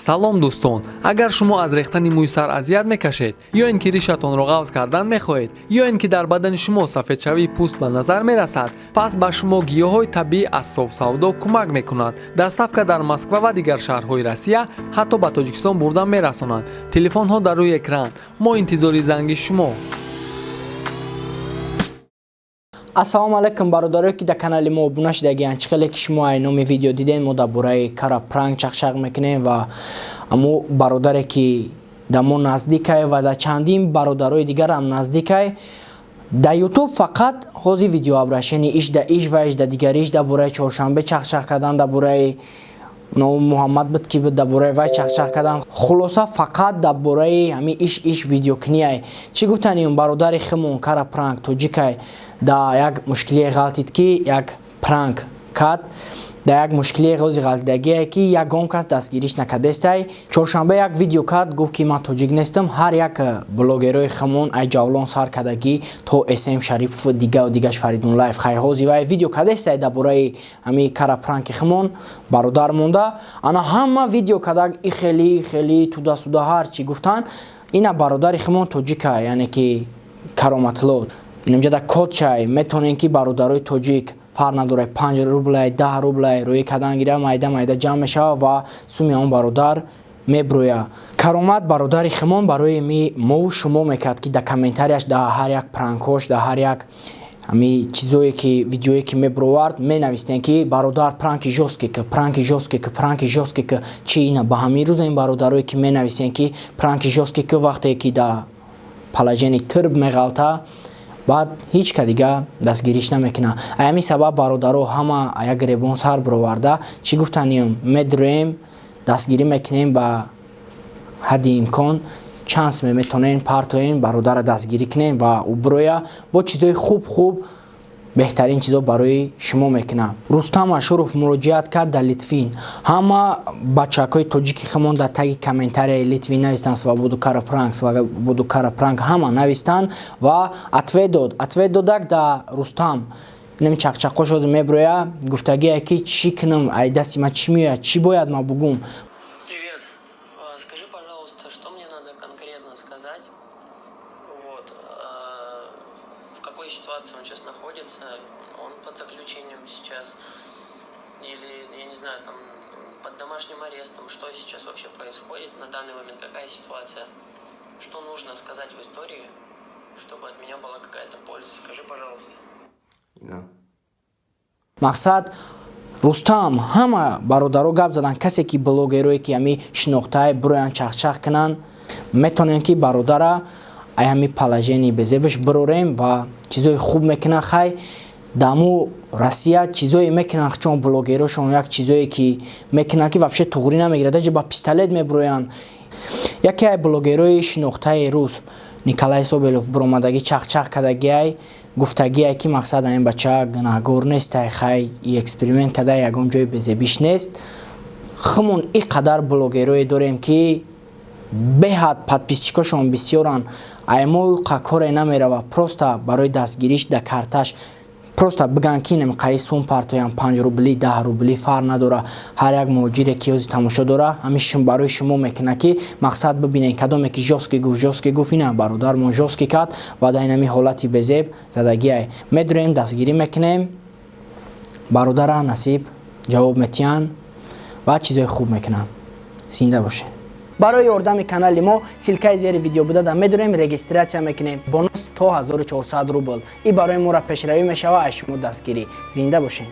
Салом, дӯстон! Агар шумо аз рехтани мӯи сар азият мекашед ё ин ки ришатонро ғафз кардан мехоҳед, ё ин ки дар бадани шумо сафедшавии пӯст ба назар мерасад, пас ба шумо гиёҳҳои табиӣ аз Софсавдо кӯмак мекунад. Доставка дар Москва ва дигар шаҳрҳои Россия, ҳатто ба Тоҷикистон бурда мерасонанд. Телефонҳо дар рӯи экран. Мо интизори занги шумо. Ассалому алайкум, бародарое, ки дар канали мо обуна шудагиянд. Чӣ хеле ки шумо ай номи видео дидем, мо дар бораи Кара Пранк чақчақ мекунем ва амо бародаре, ки дар мо наздикай ва дар чандин бародарои дигарам наздикай. Дар Ютуб фақат ҳозир видеообращение иш да иш ва иш да дигариш, дар бораи чоршанбе чақчақ кардан, дар бораи номи Муҳаммад буд, ки буд, дар бораи вай чақчақ кардан. Хулоса, фақат дар бораи ҳамин иш иш видеокунияй. Чӣ гуфтанем? Бародари химон Кара Пранк, тоҷикай, да як мушкилие ғалтид, ки як пранк кард, да як мушкилие ғози ғалтидагие, ки ягон кас дастгириш накардестай. Чоршанбе як видео кард, гуфт, ки ман тоҷик нестам. Ҳар як блогерои химон, ай Ҷавлон сар кардагӣ то СМ Шарипов, дигаву дигаш, Фаридун Лайф, хайҳози вай видео кардестай дар бораи ҳами Кара Пранки химон, бародар монда. Ана ҳама видео кардаг, и хели хели туда-сюда ҳар чӣ гуфтанд. Ина бародари химон тоҷика, яъне ки Кароматло, инамҷада кодчай. Метонем, ки бародарои тоҷик, фарқ надорад, 5 рублай, 10 рублай рӯӣ кардан гира, майда майда ҷамъ мешавад ва суми он бародар меброя. Каромат бародари химон барои ми мову шумо мекард, ки дар комментарияш, дар ҳар як пранкош, дар ҳар як ҳами чизое ки видеое ки мебровард, менавистем, ки бародар, пранки жёсткий ки, пранки жёсткий ки, пранки жёсткий ки. Чи ина ба ҳамин рӯза ин бародарое, ки менависем, ки пранки жёсткий ки, вақте ки дар положение тирб меғалта, баъд ҳеҷ ка дига дастгириш намекунад. Ҳамин сабаб, бародаро, ҳама як гиребон сар бироварда. Чӣ гуфтанем? Медроем, дастгирӣ мекунем, ба ҳадди имкон чанд суме метавонем партоем, бародара дастгирӣ кунем ва ӯ бироя, бо чизои хуб хуб, беҳтарин чизо барои шумо мекунам. Рустам Ашуров муроҷиат кард дар Литвин. Ҳама бачакҳои тоҷики химон дар таги комментарияи Литвин навистанд: «Свободу Кара Пранк, свободу Кара Пранк». Ҳама навистанд ва ответ дод. Ответ додак да Рустам. Инами чақчақош ҳозир меброя. Гуфтагие, ки чӣ кунам, ай дасти ман чӣ меояд, чӣ бояд ман бугум? Привет. Скажи, пожалуйста, что мне надо конкретно сказать? Вот. В какой ситуации он сейчас находится? Он под заключением сейчас? Или, я не знаю, там, под домашним арестом? Что сейчас вообще происходит на данный момент? Какая ситуация? Что нужно сказать в истории, чтобы от меня была какая-то польза? Скажи, пожалуйста. Ина. Мақсад, Рустам, ҳама бародаро гап заданд. Касе ки блогерое, ки ҳами шинохтаи, бироянд, чахчах кунанд, метавонем, ки бародара ай ҳами положение безебаш бирорем ва чизои хуб мекунанд. Хай, даму Россия чизое мекунанд, чун блогерошон як чизое ки мекунанд, ки вообще туғрӣ намегирад, даже ба пистолет меброянд. Яке ай блогерои шинохтаи рус, Николай Соболев, биромадагӣ, чахчах кардагиай, гуфтагиай, ки мақсад, ин бача гунаҳгор нестай, хай, и эксперимент карда, ягон ҷои безебиш нест. Хумон ин қадар блогерое дорем, ки беҳад подписчикошон бисёранд, ай мо коре намерава. Просто барои дастгириш да карташ просто биган, ки намқаи сум партоям, 5 рубли, 10 рубли, фарқ надора. Ҳар як муҳоҷире, ки ҳози тамошо дора, ҳамин барои шумо мекунад, ки мақсад, бибинед, кадоме ки жёсткий гуфт, жёсткий гуфт. Ина бародармон жёсткий кард ва дар инами ҳолати безеб задагиай. Медроем, дастгирӣ мекунем бародара, насиб ҷавоб метиҳанд ва чизои хуб мекунанд. Зинда бошед. Барои ёрдами канали мо ссылкаи зери видео буда, медонем, регистрация мекунем, бонус то 1400 рубл. И барои моро пешравӣ мешава. Аз шумо дастгирӣ. Зинда бошед.